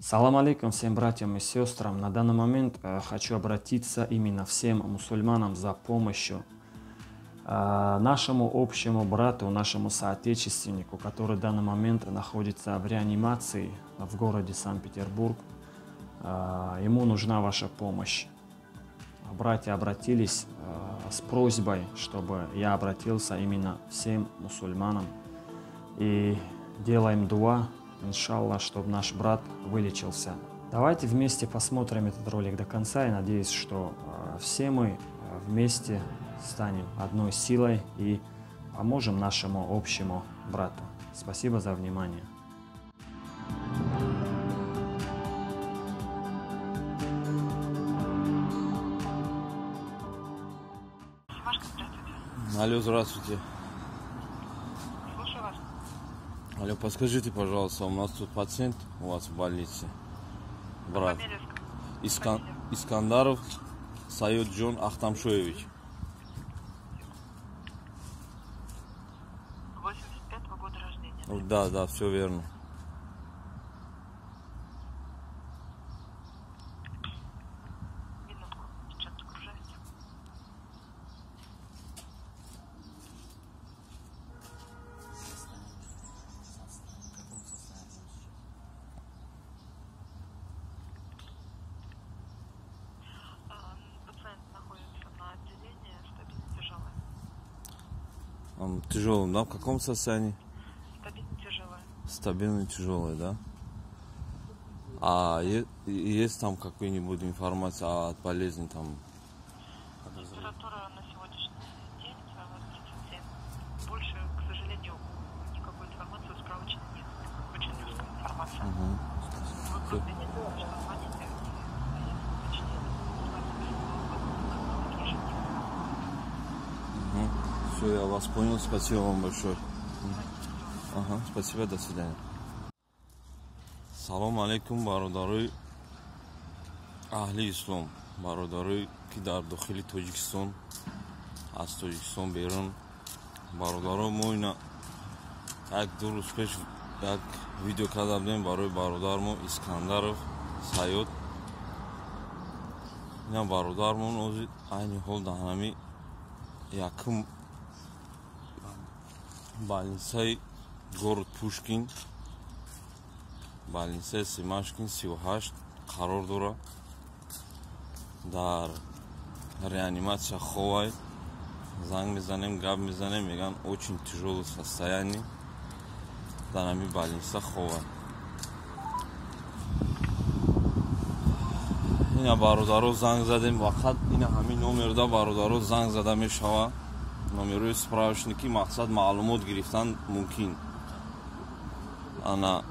Салам алейкум всем братьям и сестрам. На данный момент хочу обратиться именно всем мусульманам за помощью. Нашему общему брату, нашему соотечественнику, который в данный момент находится в реанимации в городе Санкт-Петербург, ему нужна ваша помощь. Братья обратились с просьбой, чтобы я обратился именно всем мусульманам. И делаем дуа, иншаллах, чтобы наш брат вылечился. Давайте вместе посмотрим этот ролик до конца и надеюсь, что все мы вместе станем одной силой и поможем нашему общему брату. Спасибо за внимание. Машка, здравствуйте. Алло, здравствуйте. Слушаю вас. Алло, подскажите, пожалуйста, у нас тут пациент у вас в больнице. Брат. Фамилия? Искандаров Саёджон Ахтамшоевич. 85-го года рождения. Да, да, все верно. Минутку, сейчас загружаюсь. Пациент находится на отделении, стабильно тяжелое. Он тяжелым, да? В каком состоянии? Стабильно тяжелое. Стабильно тяжелое, да? А есть там какая-нибудь информация от болезни там? Температура на сегодняшний день 37. Больше, к сожалению, никакой информации в справочной нет. Очень узкая информация. Угу. Вы просто единственное, что звоните, Угу. Все, я вас понял. Спасибо вам большое. Ага, спасибо, до свидания. Салом алейкум, бародарои аҳли ислом, бародарое ки дар дохили Тоҷикистон, аз Тоҷикистон берун. Бародаро, мо ина як-ду рӯз пеш як видео карда будем барои бародармо Искандаров Саёд. Ина бародармон ҳозир айни ҳол дар ҳами якум больницаи город Пушкин, больницаи Семашкин 38 қарор дорад. Дар реаниматсия ховай. Занг мезанем, гап мезанем, мегӯянд очень тяжелое состояние. Дар ҳами больница ховай. Ина бародаро занг задем, фақат ина ҳамин номерда бародаро занг зада мешавад. Номерои справочники, мақсад маълумот гирифтан мумкин. Ана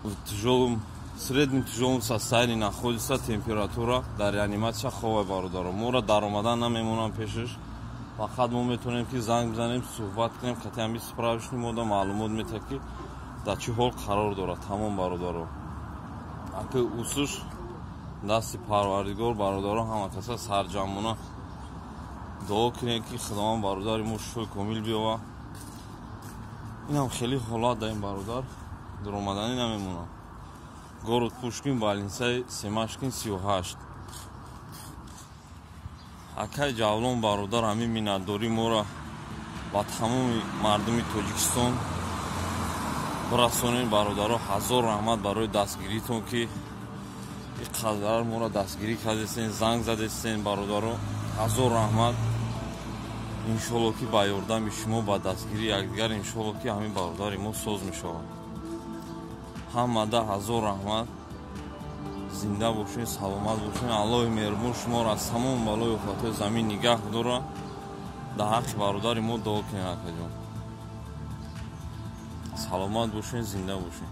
в тяжелом, среднем тяжелом состоянии находится, температура, дар реаниматсия ховай бародаро. Моро даромадан намемонам пешаш. Фақат мо метавонем ки занг бизанем, суҳбат кунем, қатъи ҳамин справочник мода маълумот метиҳад ки дар чӣ ҳол қарор дорад. Тамом бародаро. Аки усуш дасти Парвардигор бародаро, ҳама каса сарҷамона дуо кунем ки Худованд бародари мо шифои комил биёвад. Инам хеле ҳолат дар ин бародар дуромаданӣ намемонад. Город Пушкин, больницаи Семашкин 38. Акай Ҷавлон бародар, ҳамин миннатдории моро ба тамоми мардуми Тоҷикистон бирасонем бародаро. Ҳазор раҳмат барои дастгиритон ки ин қадар моро дастгирӣ кардестен, занг задестен бародаро. Ҳазор раҳмат. Иншолло ки ба ёрдами шумо, ба дастгирии якдигар иншолло ки ҳамин бародари мо соз мешавад. Ҳамада ҳазор раҳмат. Зинда бошед, саломат бошед. Аллоҳи меҳрубон шуморо аз тамоми балою офатҳои замин нигаҳ дорад. Дар ҳаққи бародари мо дуо кунед, акаҷон. Саломат бошед, зинда бошед.